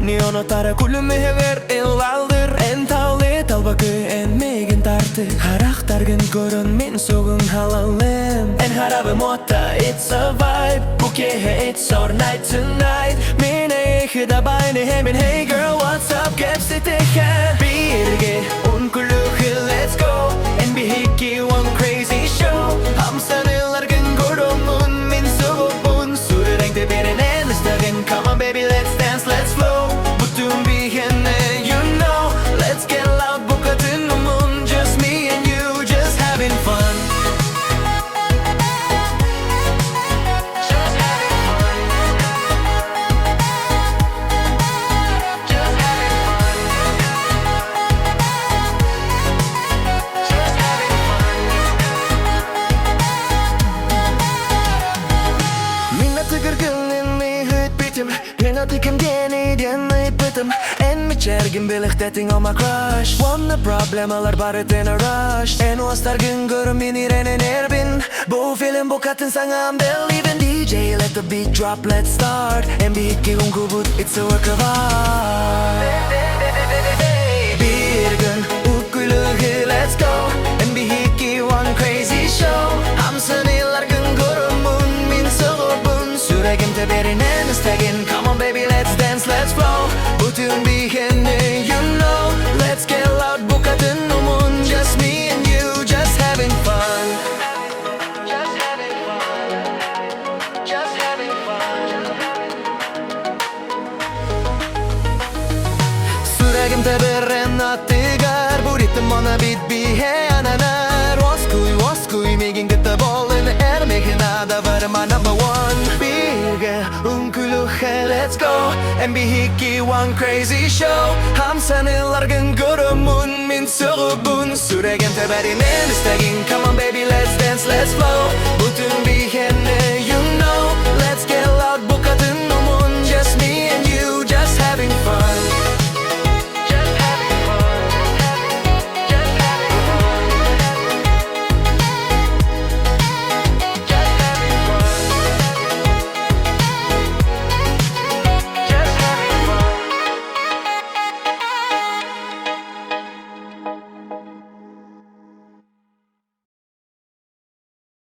Неонотара күлүмүһүгэр ылалдыр. Эн талы талбакы, эн миигин тарты. Харахтаргын көрөн мин сугун халалым. Эн харабы мота, it's a vibe. Бу киэһэ it's our night tonight. Мин эйиэхэ дабайны хэмин. Hey girl, what's up, кэпсэтиһэ. Бииргэ үҥкүүлүөххэ, let's go. Эн биһикки one crazy show. Хамсаныыларгын көрөммүн, мин сөҕөбүн. Сүрэҕиҥ тэбэринэн истэҕин. Come on baby, let's dance, let's flow. Бүтүн биһиэнэ, you know. Let's get loud, букатын умун. Just me and you, just having fun. Just having fun. Just having fun. Just having fun. Мин атыгыргын ыйыппытым. Эн атыкым диэни диэн ыйыппытым. Эн мичээргин бэлэхтээтиҥ, oh my crush. Уонна проблемалар барытын rush. Эн уостаргын көрөн мин ирэнэн эрбин. Бу фильм букатын саҥа, I'm believing. DJ, let the beat drop, let's start. Эн биһикки үҥкүүбүт, it's a work of art. Бииргэ үҥкүүлүөххэ, let's go. Эн биһикки one crazy show. Хамсаныыларгын көрөммүн, мин сөҕөбүн. Сүрэҕим тэбэринэн истэҕин. Come on baby, let's dance, let's flow. Бүтүн биһиэнэ, you know. Let's get loud, букатын умун. Just me and you, just having fun. Just having fun. Just having fun. Сүрэҕим тэбэрин аттыгар. Бу ритм уонна beat биһиэхэ ананар. Уоскуй, уоскуй, миигин кытта буол. Эн миэхэ наада, my number one. Бииргэ үҥкүүлүөххэ, let's go. Эн биһикки one crazy show. Хамсаныыларгын көрөммүн, мин сөҕөбүн. Сүрэҕим тэбэринэн истэҕин. Come on baby, let's dance, let's flow. Бүтүн биһиэнэ, you know.